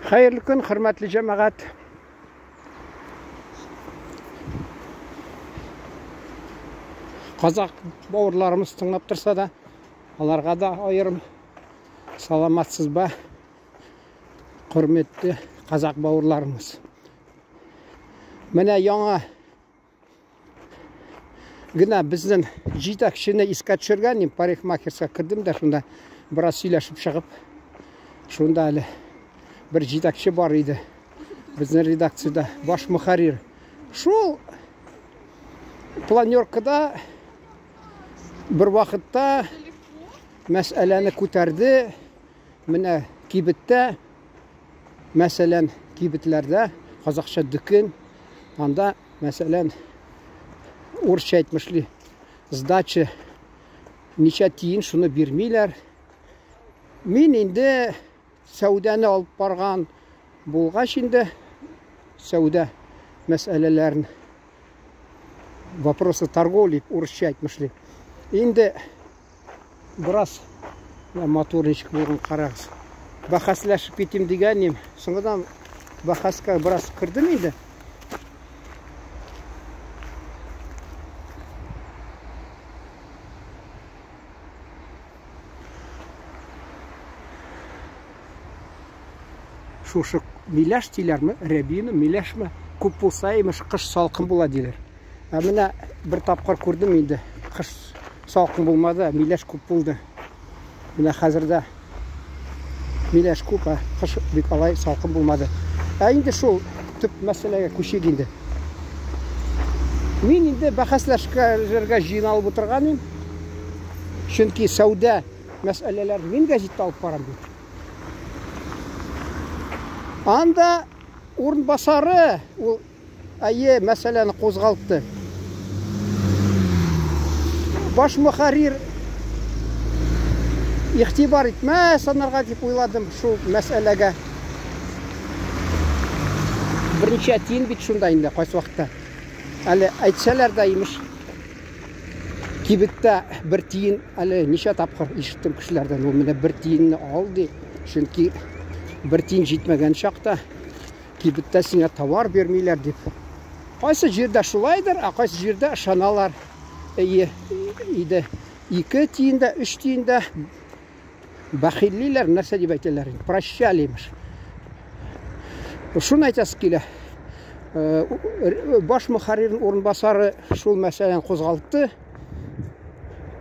Хәерле көн, хөрмәтле җәмәгать. Казак бауырларымыз тыңлап торса да, аларга да аерым саламатсыз ба, хөрмәтле казак бауырларымыз. Менә яңа генә безнең җитәкчене искә төшергән идем, парикмахерская кердем дә шунда бераз сөйләшеп чыгып, шунда әле бер җитәкче бар иде. Безнең редакциядә баш мөхәррир. Шул планеркада бер вакытта мәсьәләне күтәрде. Менә кибеттә, мәсәлән, кибетләрдә казакча дүкен, анда, мәсәлән, урысча әйтмешли, сдача ничә тиен, шуны бирмиләр. Мин инде сәүдәне алып барган булгач инде сәүдә мәсьәләләрен, вопросы торговли, урысча әйтмешли. Инде бераз матур ничек булган, карагыз. Бәхәсләшеп китим дигән идем. Соңыннан бәхәскә бераз кердем инде. Шушы миләш диләрме, рябина, миләшме, күп булса, имеш, кыш салкын була диләр. Ә менә бер тапкыр күрдем инде, кыш салкын булмады, миләш күп булды. Менә хәзер дә миләш күп, ә кыш бик алай салкын булмады. Ә инде шул төп мәсьәләгә күчик инде. Мин инде бәхәсләшергә җыйналып утырган идем. Чөнки сәүдә мәсьәләләрен мин гәзиттә алып барам бит. Анда урынбасары, ул әйе, мәсьәләне кузгалтты. Баш мөхәррир игътибар итмәс анарга дип уйладым шул мәсьәләгә. Берничә тиен бит шунда инде кайсы вакытта. Әле әйтсәләр дә имеш, кибеттә бер тиен, әле ничә тапкыр ишеттем кешеләрдән, ул менә бер тиенне ал ди, чөнки бер тиен җитмәгән чакта кибеттә сиңа товар бирмиләр дип. Кайсы җирдә шулайдыр, ә кайсы җирдә ышаналар. Әйе, иде. 2 тиен дә, 3 тиен дә бәхиллиләр, нәрсә дип әйтәләр? Прощали, имеш. Шуны әйтәсе килә. Баш мөхәррирнең урынбасары шул мәсьәләне кузгалтты.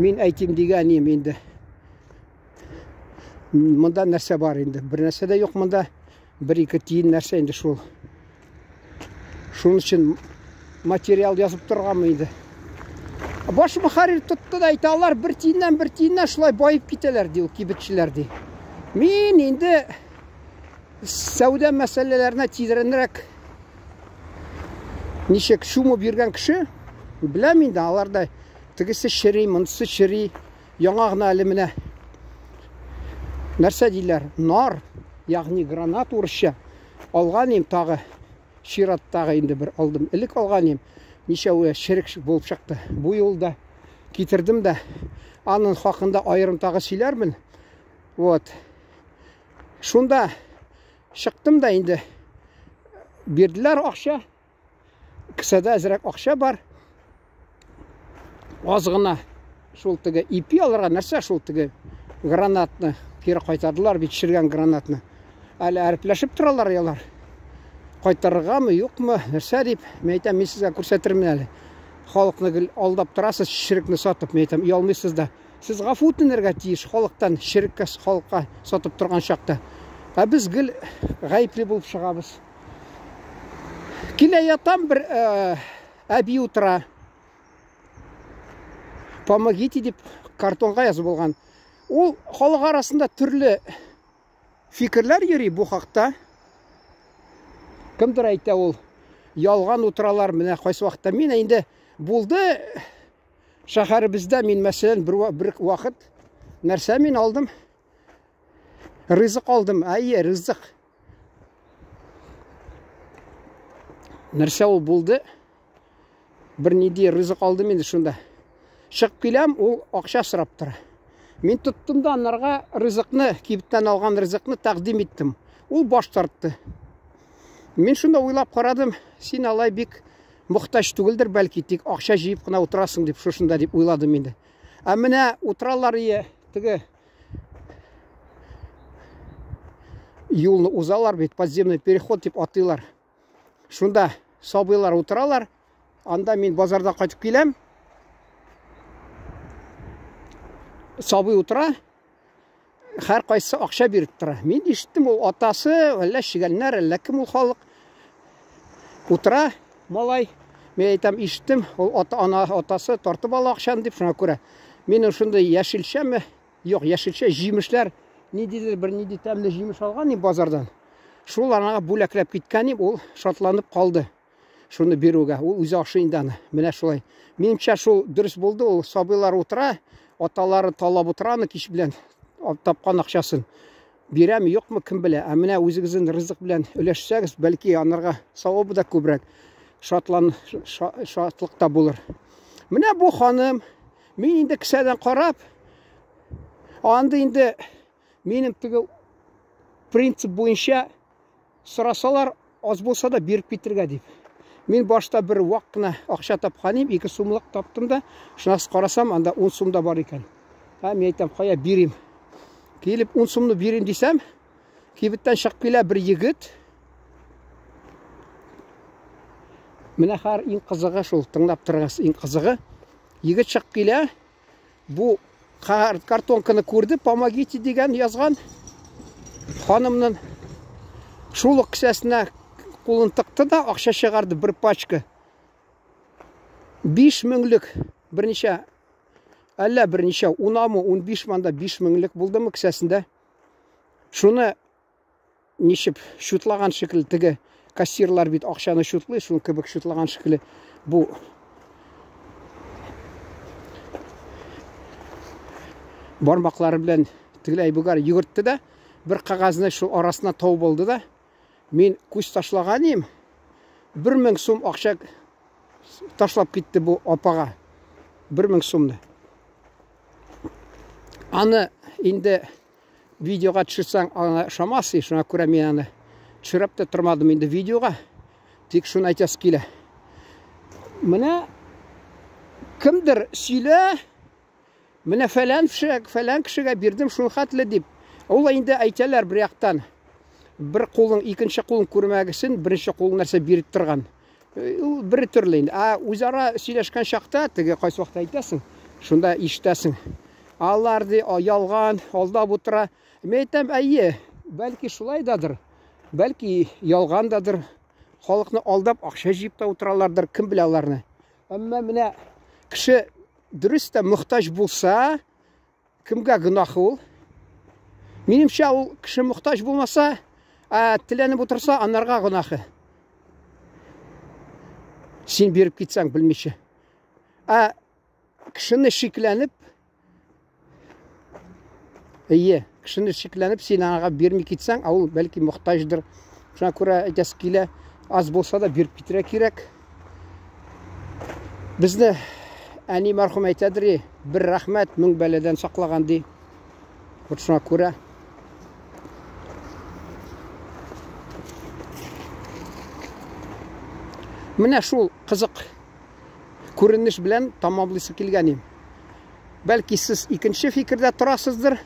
Мин әйтим дигән идем инде. Монда нәрсә бар инде? Бер нәрсә дә юк монда. Бер-ике тиен нәрсә инде шул. Шуның өчен материал язып торганмы инде? Баш мөхәррир тотты да әйтә, алар бер тиеннән, бер тиеннән шулай баеп китәләр, ди ул кибетчеләр, ди. Мин инде сәүдә мәсьәләләренә тизрәнрәк ничек чумып йөргән кеше, беләм инде, алар да тегесе чери, монысы чери. Яңа гына әле менә нәрсә диләр? Нар, ягъни гранат урысча. Алган идем тагы чираттагы инде бер алдым. Элек алган идем. Ничәве черек булып чыкты. Бу юлда китердем дә аның хакында аерым тагы сөйләрмен. Вот. Шунда чыктым да инде бирделәр акча. Кесәдә әзрәк акча бар. Аз гына шул теге ипи алырга нәрсә шул теге гранатны кире кайтардылар бит, чергән гранатны. Әле әрпләшеп торалар ялар. Кайтарыргамы, юкмы, нәрсә дип, мин әйтәм, мин сезгә күрсәтермен әле. Халыкны гел алдап торасыз, черекне сатып, мин әйтәм, оялмыйсыз да. Сез гафу үтенергә тиеш халыктан, череккә халыкка сатып торган чакта. Ә без гел гаепле булып чыгабыз. Килә ятам бер әби утыра. Помогите дип картонга язып булган. Ул халык арасында төрле фикерләр йөри бу хакта. Кемдер әйтә ул ялган утыралар, менә кайсы вакытта мин инде булды шәһәребездә мин мәсәлән бер вакыт нәрсә мин алдым? Ризык алдым. Әйе, ризык. Нәрсә ул булды? Бер нинди ризык алдым инде шунда. Чыгып киләм, ул акча сорап тора. Мин тоттым да анарга ризыкны, кибеттән алган ризыкны тәкъдим иттем. Ул баш тартты. Мин шунда уйлап карадым, син алай бик мохтаҗ түгелдер, бәлки, тик акча җыеп кына утырасың дип шушында дип уйладым инде. Ә менә утыралар ие, теге юлны узалар бит, подземный переход дип атыйлар. Шунда сабыйлар утыралар. Анда мин базардан кайтып киләм. Сабый утыра. Һәр кайсы акча биреп тора. Мин ишеттем, ул атасы, әллә чегәннәр, әллә кем ул халык. Утыра малай. Мин әйтәм, ишеттем, ул ата, ана, атасы тартып ала акчаны дип, шуңа күрә. Мин шундый яшелчәме? Юк, яшелчә, җимешләр, ниндидер бер нинди тәмле җимеш алган идем базардан. Шул анага бүләкләп киткән идем, ул шатланып калды. Шуны бирүгә. Ул үзе ашый инде аны. Менә шулай. Минемчә шул дөрес булды. Ул сабыйлар утыра, аталары талап утыра аны кич белән тапкан акчасын. Бирәме, юкмы, кем белә. Ә менә үзегезнең ризык белән өләшсәгез, бәлки анарга савабы да күбрәк, шатлан шатлык та булыр. Менә бу ханым, мин инде кесәдән карап, анда инде минем теге принцип буенча сорасалар, аз булса да биреп китергә дип. Мин башта бер вак кына акча тапкан идем, 2 сумлык таптым да, шуннан карасам, анда 10 сум да бар икән. Һә, мин әйтәм, кая бирим. Килеп 10 сумны бирим дисәм, кибеттән чыгып килә бер егет. Менә хәр иң кызыгы шул, тыңлап торыгыз, иң кызыгы. Егет чыгып килә, бу картонканы күрде, помогите дигән язган ханымның шул ук кесәсенә кулын тыкты да акча чыгарды бер пачка. 5 меңлек берничә, әллә берничә, унамы, 15 манда 5 меңлек булдымы кесәсендә. Шуны ничек чутлаган шикелле, теге кассирлар бит акчаны чутлый, шуның кебек чутлаган шикелле бу бармаклары белән тегеләй бугар йөгертте дә, бер кәгазьне шул арасына тауып алды да, мин күз ташлаган идем, 1000 сум акча ташлап китте бу апага. 1000 сумны. Аны инде видеога төшерсәң, аңа ошамас, шуңа күрә мин аны төшереп тә тормадым инде видеога. Тик шуны әйтәсе килә. Менә кемдер сөйлә, менә фәлән кешегә, фәлән кешегә бирдем шул хәтле дип. Ул инде әйтәләр бер яктан. Бер кулың икенче кулың күрмәгесен, беренче кулың нәрсә биреп торган. Ул бер төрле инде. Ә үзара сөйләшкән чакта, теге кайсы вакытта әйтәсең, шунда ишетәсең. Алар ди, ялган, алдап утыра. Мин әйтәм, әйе, бәлки шулай дадыр, бәлки ялган дадыр. Халыкны алдап акча җыеп та утыралардыр, кем белә аларны. Әмма менә кеше дөрес тә мохтаҗ булса, кемгә гөнаһ ул? Минемчә, ул кеше мохтаҗ булмаса, ә теләнеп утырса, анарга гөнаһы. Син биреп китсәң, белмичә. Ә кешене шикләнеп, әйе, кешене шикләнеп, син аңа бирми китсәң, ә ул бәлки мохтаҗдыр. Шуңа күрә әйтәсе килә, аз булса да биреп китәргә кирәк. Безне әни мәрхүм әйтәдер, бер рәхмәт, мең бәладән саклаган ди. Вот шуңа күрә менә шул кызык күренеш белән тамамлыйсы килгән идем. Бәлки сез икенче фикердә торасыздыр.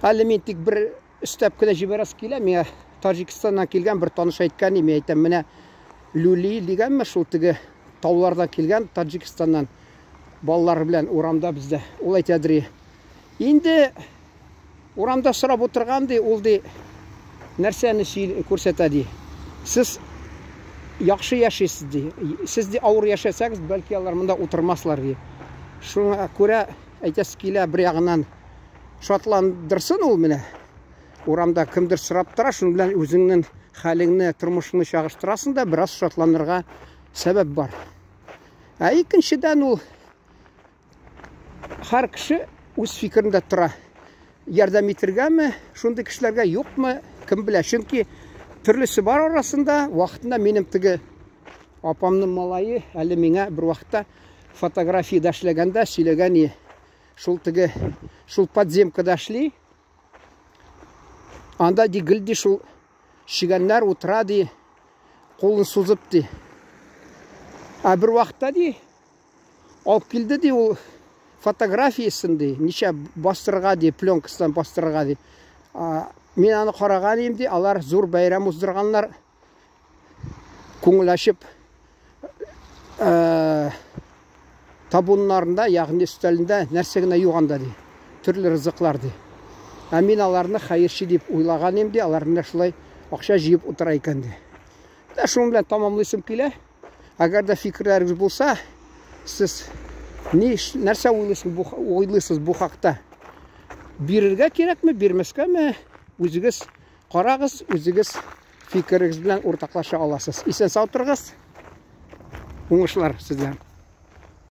Әле мин тик бер өстәп кенә җибәрәсе килә. Миңа Таҗикстаннан килгән бер таныш әйткән, мин әйтәм, менә Люли дигәнме шул теге таулардан килгән Таҗикстаннан балалары белән урамда бездә. Ул әйтәдер, инде урамда сорап утырган ди, ул ди нәрсәне күрсәтә ди. Сез яхшы яшисез ди. Сез ди авыр яшәсәгез, бәлки алар монда утырмаслар ди. Шуңа күрә әйтәсе килә, бер ягыннан шатландырсын ул менә. Урамда кемдер сорап тора, шуның белән үзеңнең хәлеңне, тормышыңны чагыштырасың да, бераз шатланырга сәбәп бар. Ә икенчедән ул һәр кеше үз фикерендә тора. Ярдәм итергәме, шундый кешеләргә юкмы, кем белә. Чөнки төрлесе бар арасында. Вакытында минем теге апамның малае әле миңа бер вакытта фотографиядә эшләгәндә сөйләгән, шул теге шул подземкада эшли. Анда ди гел ди шул чегәннәр утыра ди, кулын сузып ди. Ә бер вакытта ди, алып килде ди ул фотографиясен ди, ничә бастырырга ди, пленкасынан бастырырга ди. Мин аны караган идем ди, алар зур бәйрәм уздырганнар. Күңел ачып, э, табуннарында, ягъни өстәлендә нәрсә генә юк анда ди. Төрле ризыклар ди. Ә мин аларны хәерче дип уйлаган идем ди, алар менә шулай акча җыеп утыра икән ди. Менә шуның белән тамамлыйсым килә. Әгәр дә фикерләрегез булса, сез ни нәрсә уйлыйсыз бу уйлыйсыз бу хакта? Бирергә кирәкме, бирмәскәме? Үзегез карагыз, үзегез фикерегез белән уртаклаша аласыз. Исән сау торыгыз. Уңышлар сезгә.